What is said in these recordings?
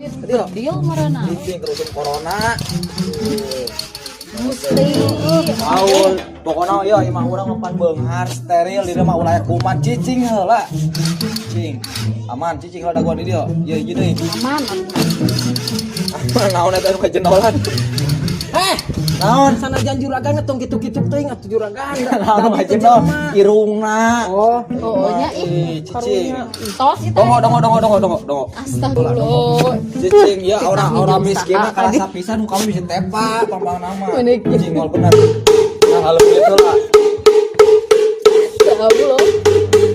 Dia Dia marana. Cicing terus corona. Gusti. Paul, pokoknya ya imah urang mah pan beunghar steril, di mah ulah aya kuman, cicing heula. Cicing. Aman, cicing heula dagoan di dieu. Ieu hiji deui. Aman. Aman naon eta nu kajendolan? Eh, Naon? Sanajan juragan tong kitu-kitu teuing atuh, juragan. Naon nu kajendol? Irungna. Oh, Oh, nya ih. Ih, cicing. Tos itu. Dongo, dongo, dongo, dongo, dongo, dongo. Astagfirullah. Cicing ya, orang-orang miskin mah karasa pisan nu kamu bisa tepa pambang nama. Menik. Cicing ngol bener. Nah, lalu gitu lah. Ya Allah.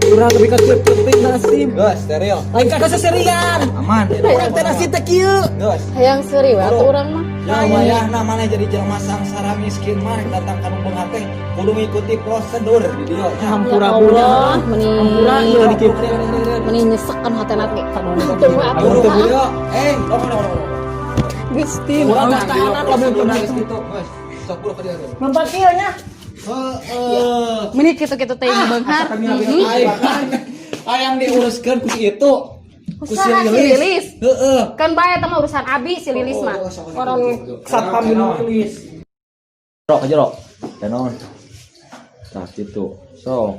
Urang lebih ka kieu nasib. Geus, steril. Lain kakak seserian. Aman. Urang teh nasib teh kieu. Geus. Hayang seuri we atuh urang mah. Ya wayahna maneh jadi jelema sangsara miskin mah rek datang ka nu beunghar teh kudu ngikuti prosedur di dieu nya. Hampura. Ya Allah, meni Hampura ieu dikit. meni nyesekkeun hatena ge. Tunggu Ayo atuh. teu dieu. Eh, dongo, dongo, dongo. Gusti. Urang geus tahanan lamun Prosedurna geus kitu. Geus. Sok buru ka dieu. Lompat kieu nya. Heeh. Meni kitu-kitu teh beunghar. Hayang diuruskeun ku si itu. Ku si Kusaha si Lilis? Heeh. Kan bae eta mah urusan abi si Lilis mah. Orang satpam di tulis. Jero ke jero. Tenon. Tah kitu. So.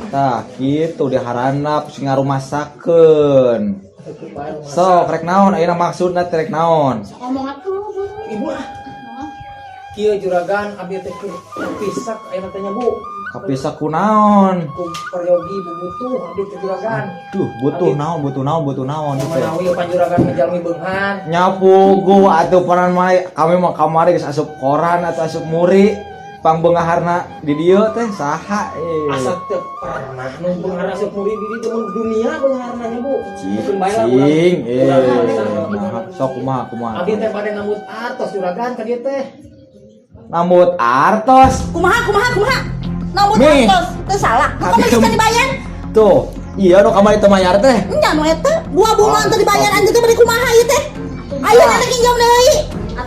Tah kitu diharandap sing ngarumasakeun. Sok rek naon ayeuna, maksudna teh rek naon? Ngomong atuh. Bu. Ibu ah. Kieu, juragan, abi teh keur kapisak ayeuna teh nya, Bu. Kapisak kunaon? Ku peryogi butuh abdi teh, juragan. Duh, butuh naon, butuh naon, butuh naon teh? Manawi pan juragan ngejalmi beunghar. Nya puguh atuh, panan mah kami mah kamari geus asup koran atau asup muri pangbeungaharna di dieu teh saha eh. Asa teu pernah nu beunghar asup muri di dieu mun dunia beungharna nya, Bu. Mungkin bae lah urang. Cicing, eh, Urang nah, sok kumaha kumaha? Abdi teh bade nambut artos, juragan, ka dieu teh. Nambut artos. Kumaha, kumaha, kumaha? Nambut Mi. artos, teu salah. Nu kamari can dibayar? Tuh, iya nu kamari teu mayar teh. Nya nu eta, 2 bulan teu dibayar, anjeun teh bade kumaha ieu teh? Ayo nanti nginjem deui.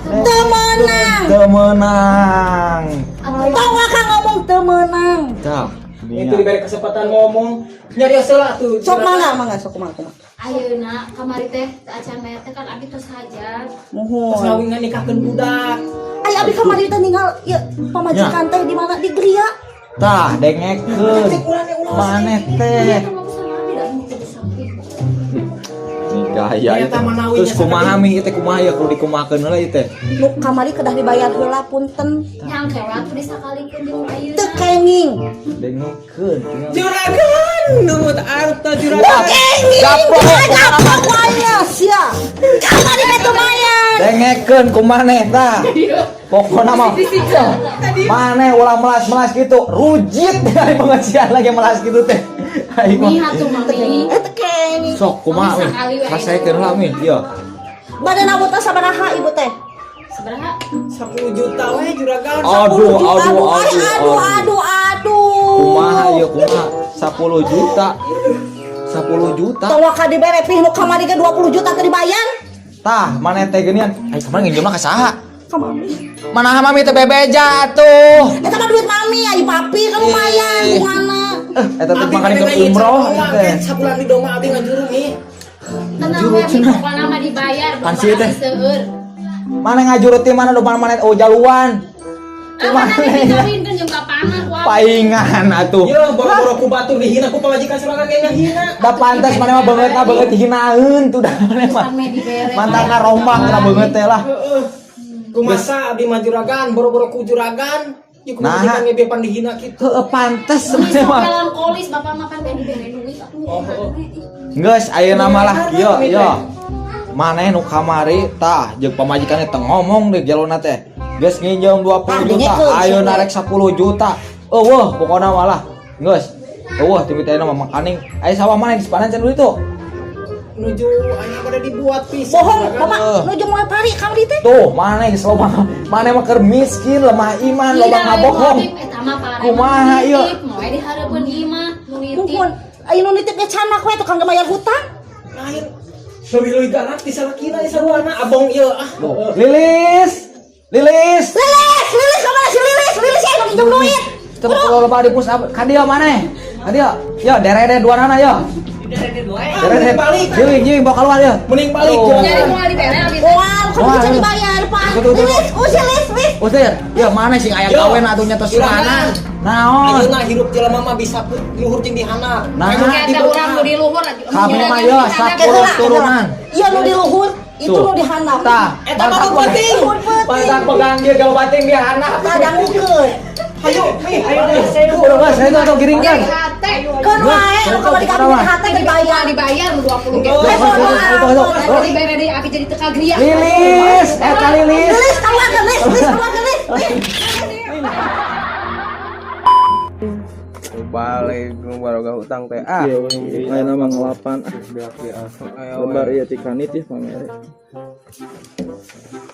Teu meunang. Teu meunang. Tong waka ngomong teu meunang. Tah, Itu diberi kesempatan ngomong. Nyari heula tuh. Sok mangga, mangga, sok kumaha kumaha. Ayeuna kamari teh teu acan bayar teh kan abi tos hajat. Terus Muhun. ngawingan nikahkeun budak. Ai abi kamari teh ninggal ieu pamajikan teh di mana, di griya. Tah, dengekeun. Maneh teh. Iya, mah urusan abi da ini teh sakit. Nikah ya Eta itu. manawi Terus nya kumaha mi ieu teh, kumaha ya, kudu dikumahakeun heula ieu teh? Nu kamari kedah dibayar heula, punten. Nyang kewe atuh disakalikeun jeung ayeuna. Teu kenging. Dengekeun. Juragan, nurut arta juragan. Kenging. Gaplok. Gaplok wae sia. Kamari teh teu mayar. Dengekeun ku maneh tah. Pokona mah maneh ulah melas-melas gitu. Rujit dari pengajian lagi melas gitu teh. Aing mah. Mi atuh, mami. Eh, teu kenging. Sok kumaha mi? Sakali we. Rasakeun heula mi. Ieu. Bade nambut teh sabaraha ibu teh? Sabaraha? 10 juta we, juragan. Aduh, 10 juta, aduh, aduh, aduh, aduh, aduh, aduh. Kumaha ieu, kumaha? 10 juta. 10 juta. Tong waka dibere pih, nu kamari ge 20 juta teu dibayar. Tah, maneh teh geuningan. Ai kamari nginjemna ka saha? Ka mami. Mana mami teh bebeja atuh. Eta mah duit mami, ai papi kan lumayan Ih. bungana. Eh, eta teh Abi makane bade ke umroh teh. Sabulan di doma abi ngajuru mi. Tenang we, mi, pokona mah dibayar, Pan bapak sih teh. abi seueur. Mana ngajurut ti mana depan mana, oh jaluan. Ah, mana dikawinkeun jeung bapana ku abi. Paingan atuh. Yo, boro-boro ku batur dihina ku pamajikan sorangan ge ngahina. Da pantas maneh mah beungeutna beungeut hinaeun tuh dah maneh mah. Sampe dibere. Mantap rombak lah beungeut teh lah. Heeh. Kumasa abdi mah, juragan, boro-boro ku juragan. Ieu ku Nah. pamajikan ge pan dihina kitu. Heeh, pantes Meni maneh sok mah. melankolis bapak mah, pan dibere duit atuh. Oh, oh. Geus ayeuna mah lah kieu yo. Maneh nu kamari tah jeung pamajikannya teu ngomong deh jalona teh. Geus nginjem 20 Ah, juta, dengekeun, ayeuna sia. Rek 10 juta. Eueuh pokona mah lah. Geus. Eueuh tiba teh mah makaning. Aya sawah mana di sepanan can duit tuh. Nuju aya pada dibuat pisan. Bohong, juragan. bapak nuju moal pari kamari teh. Tuh, maneh geus loba maneh mah keur miskin, lemah iman, loba ngabohong. Eta mah pare. Kumaha ieu? Moe dihareupeun imah nu nitip. Muhun, aya nu nitip ge canak we tukang ge bayar hutang. Lain leuwih-leuwih galak ti salakina di saruana abong ieu ah. Tuh, Lilis. Lilis. Lilis, Lilis kamana si Lilis? Lilis ya nu nginjem duit. Coba kalau loba di push up ka dieu maneh. Ka dieu. Yo, derede dua nana yo. Deret, Balik. Jeung, jeung bawa keluar ya. Mending balik. Oh. Jadi moal dibere abi teh. Moal, kan Moal. bisa dibayar, Pak. Betul, betul. Lis, usir lis, lis. Usir, ya mana sih aya Yo. gawe atuh nya tos Juragan. mana? Naon? Ayeuna hirup jelema mah bisa luhur jeung di handap. Nah. Kayak ada urang nu di luhur lagi. Kabeh mah yo 10 turunan. Iya nu di luhur, itu Tuh. nu di handap. Tah, Eta mah nu penting. Luhur penting. Pantak pegang dia gawe bating di handap. Ngadangukeun. Ayo, nih, ayo deh. Udah mas, saya tuh giringkan. Hate. Keun wae nu kamari kami di hate dibayar. Dibayar 20 ge. Eh, Tuh, tuh, tuh. Dibere deui abi jadi teu kagria. Lilis, eta lilis. Lis, keluarkan lis, lis, keluarkan lis. Balik nu baroga hutang teh ah. Iya, ayeuna mah ngelapan. Lebar ieu ti kanit ya pamere.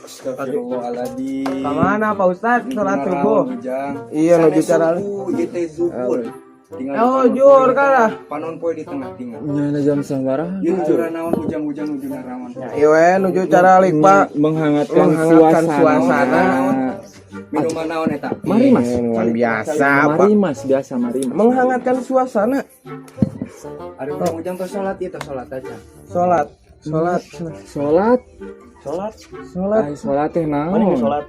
Astagfirullahaladzim. Kamana Pak Ustad sholat subuh? Ujang. Iya, nuju cara. Subuh ieu teh zuhur. Tinggal di Oh, panon jur poe di kalah. tengah. Panon poe di tengah-tengah. Nyana jam sabaraha? Ieu nuju naon ujang-ujang nuju naraon. Iya we nuju cara lik Pak. Menghangatkan, Menghangatkan suasana. suasana. Minuman naon eta? Mari Mas. Minuman biasa Pak. Mari Mas, biasa mari Mas. Menghangatkan suasana. Ari ujang-ujang teh salat ieu teh salat aja. Sholat, sholat, Salat, Salat. sholat. ai salat teh naon? Mana geus salat?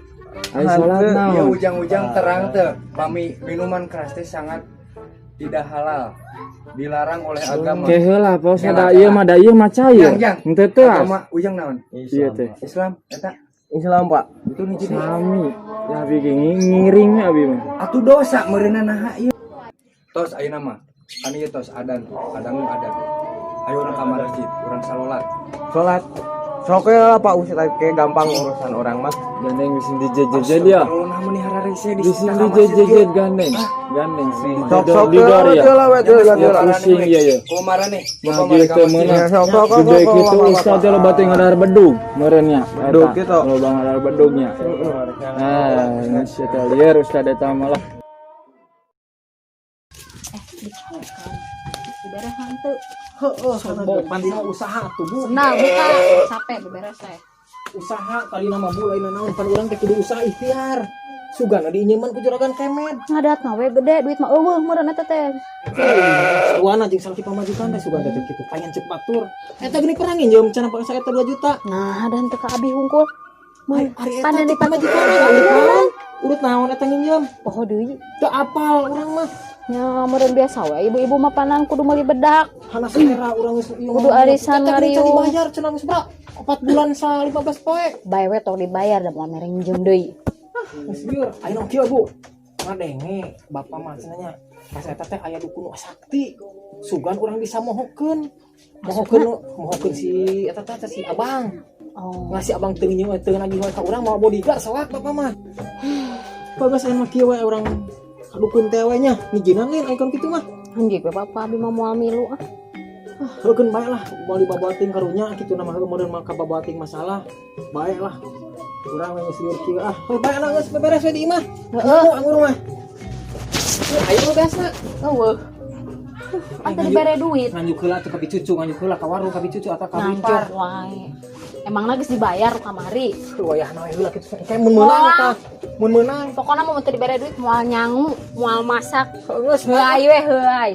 Ai salat Hante. naon? Ieu ujang-ujang terang teh pami minuman keras teh sangat tidak halal. Dilarang oleh agama. Ke heula Pak Ustad, da Kela, ieu mah da ieu mah cair. Jang, jang. Henteu teu. Agama ujang naon? Iya teh. Islam eta Islam Pak. itu nu jadi Sami. Ya abi ge ngiring we abi mah. atuh dosa meureunna naha ieu. Tos ayeuna mah. Kan ieu tos adan, adan adan. Ayo urang ka masjid, urang salolat. Sholat. Sok we lah Pak Ustad kayak gampang urusan orang mah. Gandeng bisa dijejet ya. Corona meni hararese di Bisa dijejet gandeng. Gandeng sih. Sok sok Didor ya. lah we teu lah Ya pusing iya ya. Kumarane? Nah gitu meunang. Sok sok sok. Gede gitu Ustaz teh loba teh ngadahar bedug meureun nya. Bedug gitu. Loba ngadahar bedugnya. Nah, geus eta lieur Ustaz eta mah lah. Dibere henteu. Heeh, sombong pan mah usaha tuh Bu. Nah, buka capek beberes teh. Usaha kali nama Bu lain naon pan urang teh kudu usaha ikhtiar. Sugana diinjeman ku juragan kemed. Ngadat mah we gede duit mah eueuh meureun eta teh. Tuana jeung salaki pamajikan teh sugan teh kitu payan ceuk batur. Eta geuning perang nginjem cenah paksa eta 2 juta. Nah, dan teu ka abi hungkul. Ari ari eta Pan cek di pamajikan urut urut naon eta nginjem. Poho deui. Teu apal urang mah. Nya meureun biasa we ibu-ibu mah panan kudu meuli bedak. Hana selera urang geus ieu. Kudu arisan Eta geuning can ngariung. dibayar cenah geus bra. 4 bulan sa 15 poe. Bae we tong dibayar da moal mere nginjem deui. Geus lieur. Ayeuna kieu Bu. Ngadenge bapak mah cenah nya. Pas eta teh aya dukun sakti. Sugan urang bisa mohokeun. Mohokeun mohokeun si eta teh si abang. Oh. Ngasih abang teu nginjem teu nagih wae ka urang mau bodyguard sawak bapak mah. Bagus aya mah kieu we urang ka dukun teh we nya. Ngijinan lain icon kitu mah. Anjing we bapak abi mah moal milu ah. Heukeun bae lah moal dibabating karunya kitu nama heuh modern mah kababating masalah. Bae lah. Urang we geus lieur kieu ah. Heuh bae lah geus beberes we di imah. Heeh. Anggur mah. Ayo gasna. Eueuh. Pan teu dibere duit. Nganjuk heula tuh ka cucu, nganjuk heula ka warung ka cucu atau ka Nganjuk bipar. wae. Emangna geus dibayar kamari. Tuh wayahna we heula kitu kayak mun meunang Moal. eta. Mun meunang. Pokoknya mau teu dibere duit moal nyangu, moal masak. Geus Heuay we heuay.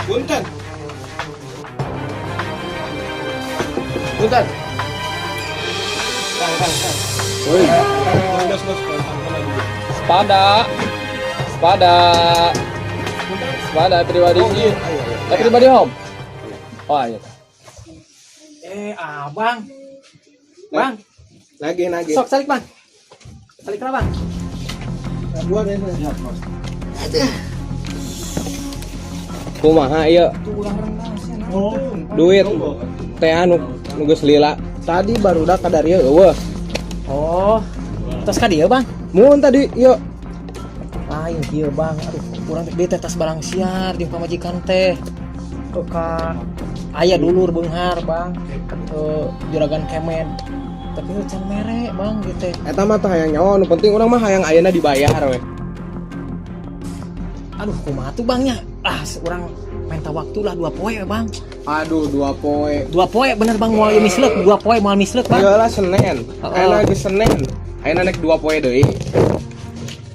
Punten. Punten. Sepada. Sepada. Sepada pribadi. Eh, pribadi Om. Oh iya. Eh, abang. Bang, Nagih nagih. sok salik, Bang. Salik lah, Bang. Kumaha ieu? Duit teh anu nu geus lila. Tadi barudak kadarieu eueuh. Oh, tos ka dieu, Bang. Mun tadi ieu Lain kieu, Bang. Aduh, urang teh teh tas barang siar jeung pamajikan teh. Ke ka aya dulur beunghar, Bang. Juragan kemed. Tapi nu can mere, Bang, gitu teh. eta mah teh hayang nyawa nu penting urang mah hayang ayeuna dibayar we. Aduh, kumaha tuh, Bang nya? Ah, urang minta waktu lah 2 poe, Bang. Aduh, 2 poe. 2 poe bener, Bang, moal ieu misleuk, 2 poe moal misleuk, Bang. Ieu lah Senin. Heeh. Ayeuna geus Senin. Ayeuna nek 2 poe deui.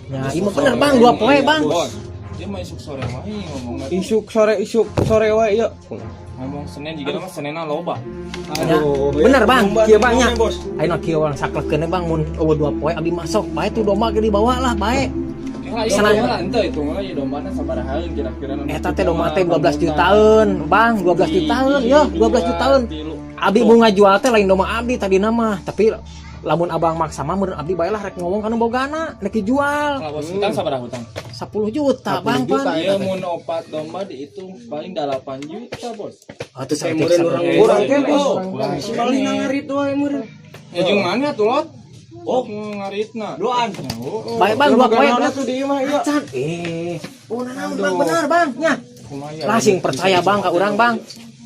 Ya, ieu mah bener Bang, 2 poe Bang. Bos, dia mah isuk sore wae ngomongna. Isuk sore wae ieu. Ngomong Senin juga mah Senena loba. Ya, bener Bang, kieu Bang nya. Bos. Ayeuna kieu urang saklekeun Bang, mun euweuh 2 poe abdi masuk bae tuh domba ge dibawa lah bae. Lah, iya, Senang. lah, ente itu mah ieu dombana sabarahaeun kira-kira. Eta teh domba teh 12 jutaan, Bang, 12 jutaan, ya, 12 jutaan. Abi mau ngajual teh lain domba abdi tadi nama, tapi lamun abang maksa mah meureun abdi bae lah rek ngomong kana bogana, rek dijual. Kalau bos hutang sabaraha hutang? 10 juta, Bang, juta, pan. Iya, mun opat domba dihitung paling 8 juta, Bos. Oh, itu saeutik Meureun urang saeutik. urang teh bos. Kurang. Si maling ngarit wae meureun. Ya jeung mana tuh, Lot? Oh, ngaritna. Duaan. Bae Bang, 2 poe. Naon tuh di imah ieu. Acan, oh, naon Bang, bener Bang, nya. Kumaha? Lah sing percaya Bang ka urang Bang.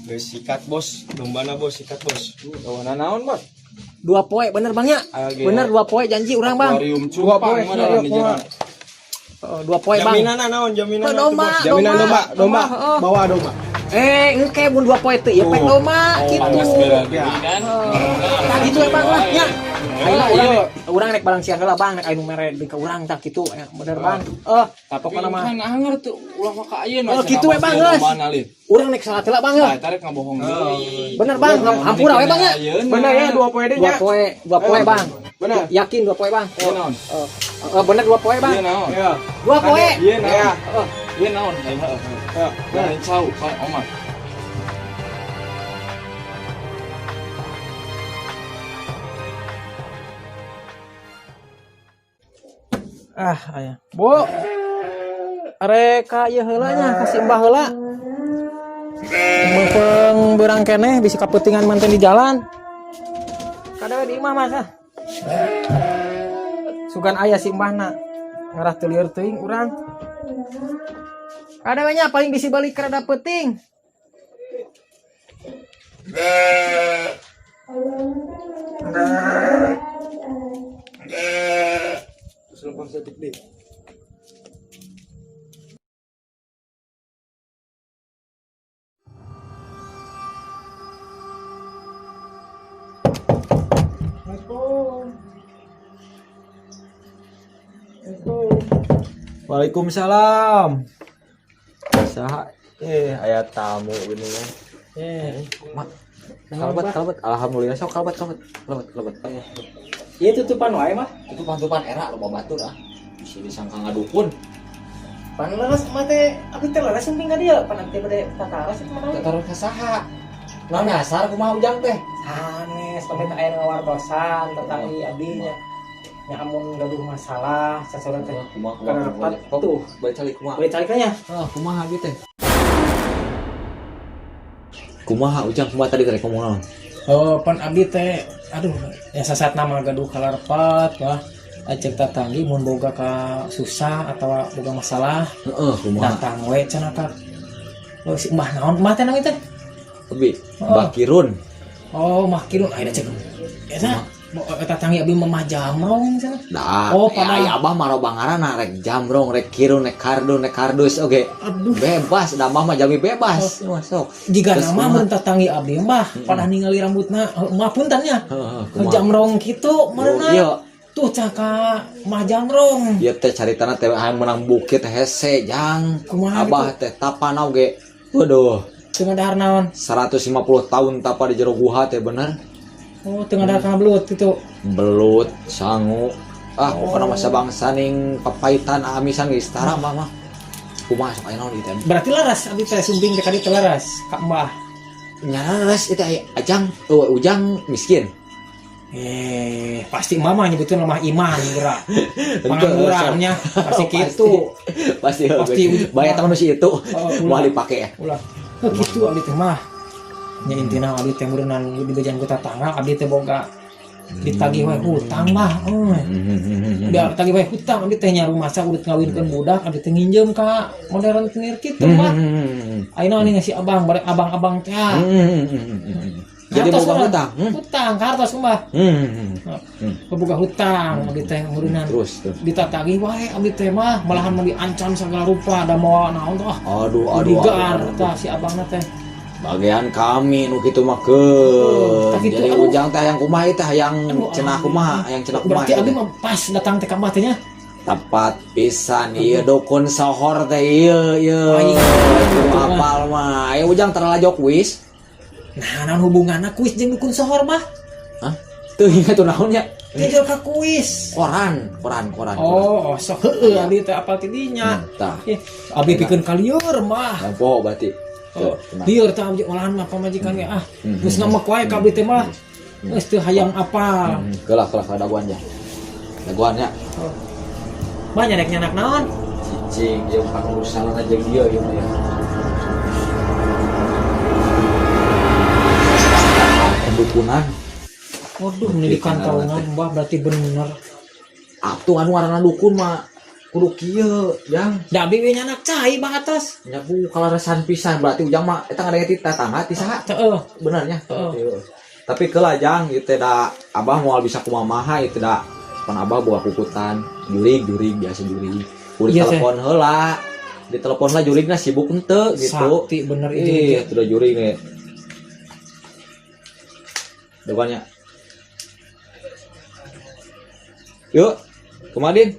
Geus sikat bos, dombana bos, sikat bos. Dombana naon, Bos? 2 poe bener Bang ya. Age. Bener 2 poe janji urang Bang. Akuarium 2 poe, cupang mah dalam di kumaha? jalan. Oh, 2 poe Bang. Jaminan naon jaminan? Tuh, domba, Jaminan domba. domba, domba. Heeh. Bawa domba. Eh, engke mun 2 poe teu ieu pek domba gitu. Panas bela diri kan. Tah gitu ya Bang lah nya. Ayeuna urang rek barang siang heula Bang, rek anu mere deui ka urang tah kitu. Bener Bang. Eh, Tapi pokona mah kan anger tuh ulah mah ka ayeuna. Oh, gitu we, Bang, geus. Urang rek salat heula Bang Nah, ya. tarik ngabohong deui. Bener Bang, hampura we Bang ya. Bener ya 2 poe deui Dua nya. poe, 2 poe Bang. Bener. Yakin 2 poe Bang. Ieu naon? Eh, bener 2 poe Bang. Ieu naon? Ya. 2 poe. Ieu naon? Ya. Ieu naon? Lain heeh. Ya. Lain cau, Pak Omar. Ah, aya. Bu. Arek ka ieu heula nya, ka si Mbah heula. Meupeung beurang keneh bisi kapeutingan manten di jalan. Kada we di imah Mas ah. Sugan aya si Mbahna. Ngarah teu lieur teuing urang. Kada we nya paling bisi balik rada peuting. Terus lempang setik deh. Waalaikumsalam. Saha aya tamu gini ya. Eh, Mak, kalebet kalebet. Alhamdulillah sok kalebet kalebet. Kalebet kalebet. ieu tutupan wae mah. Tutupan-tutupan era loba batur ah. Bisa disangka ngadukun. Pan leres mah teh, abdi teh leres sumping ka dieu, pan abdi bade tataros itu mah. Taruh ka saha? Naon nyasar kumaha Ujang teh? Sanes, pamit aya nu ngawartosan tentang ieu abdi nya. Nya amun gaduh masalah sasaurang teh. Kumaha kumaha Kenapa kumaha. tuh? Balik calik kumaha. Boleh cari nya? Ah, kumaha gitu teh? Kumaha Ujang kumaha tadi teh ngomong naon? Oh, pan abdi teh aduh, ya sasat nama gaduh kalarpat lah. Acek tatanggi mun boga ka susah atau boga masalah Heeh, kumaha? datang we cenah ka. Oh, si Mbah naon Mbah teh nami teh? Abi, Oh. Mbah Kirun. Oh, Mbah Kirun aya cek. Eta eta tanggi abdi mah Jamrong cenah. Nah, Oh, ya, pada- ya abah mah loba ngaranna rek jamrong, rek kirun, rek kardun, rek kardus, oke. Aduh. Bebas, da mah mah jami bebas. Masuk. Jika Terus nama kumaha? mun tatanggi abdi mbah, pada ningali rambutna, mah punten nya. Heeh, kumaha? Jamrong kitu meureunna. Iya. Tuh caka Mah Jamrong. Ieu teh caritana teh hayang menang bukit hese jang. Kumaha Abah teh tapana oge. Waduh, Teu ngadahar naon? 150 tahun tapa di jero guha teh bener. Oh, teu ngadahar kana belut kitu. Belut, sangu. Ah, pokokna masa bangsa ning papaitan amisan geus tara mah mah. Kumaha sok aya naon ieu teh? Berarti laras abdi teh sumping teh ka dieu teh laras ka Mbah. Nya leres itu aya Ajang, oh, Ujang miskin. Eh, pasti mama nyebutin lemah iman gerak. Penganggurannya pasti gitu. Pasti Pasti. Banyak teman si itu. Oh, Mau ulah. dipake ya. Ulah. Heuh kitu abdi teh mah. Nya intina abdi teh meureunnan di bejan ku tatangga abdi teh boga ditagih wae hutang mah euy. Dia tagih wae hutang abdi teh nya rumah sa udah ngawinkeun budak abdi teh nginjem ka modern rentenir kitu mah. Ayeuna nih si abang bare abang-abang teh. Ah. Jadi Kartos boga mah. hutang. Hmm. Hutang kartos mah. Boga hutang abdi teh meureunnan. Terus terus. Ditatagih wae abdi teh mah malahan mau diancam segala rupa da moal naon tuh ah. Aduh aduh. Digar aduh, aduh. tah si abangna teh. Bagian kami nu kitu mah ke. Oh, tak gitu, Jadi aduh. Ujang teh yang kumaha teh yang Aduh, cenah abdi. kumaha, yang cenah kumaha. Berarti abdi mah pas datang teh ka Mbah teh nya. Tepat pisan ieu dukun sohor teh ieu ieu. Aing. Itu apal mah. Ayo Ujang terlalu kuis. Nah, naon hubunganna kuis jeung dukun sohor mah? Hah? Teu ingat tuh naon nya? Teu ka kuis. Koran, koran, koran. Oh, sok heueuh abdi teh apal ti dinya. Tah. Ih, abdi pikeun ka lieur mah. Lampo berarti. Oh, Tuh, tenang. lieur teh abdi olahan mah pamajikan ge ah. Geus ngamek wae ka abdi teh mah. Geus teu hayang apal. Kelah, kelah, kelah daguan ya. Daguan ya. Mah nyanek nyanak naon? Cicing, dia bukan urusan aja dia ya. Ya. Pendukunan. Waduh, ini di kantongan mbah berarti bener. Atuh anu ngaranna dukun mah kudu kieu, Jang. Da abdi we nyanak cai bah atas. Nyabu kalaresan pisan berarti Ujang mah eta ngadenge ti tetangga ti saha? Heeh. Benernya. Heeh. Tapi kelah Jang, ieu teh da abah moal bisa kumamaha ieu teh da pan abah boga kukutan, jurig jurig biasa jurig. Kudu Iya, teh. telepon heula. Di telepon lah jurigna sibuk henteu gitu. Sakti bener itu. Ih, itu udah jurig nih. Depannya. Yuk, kemadin.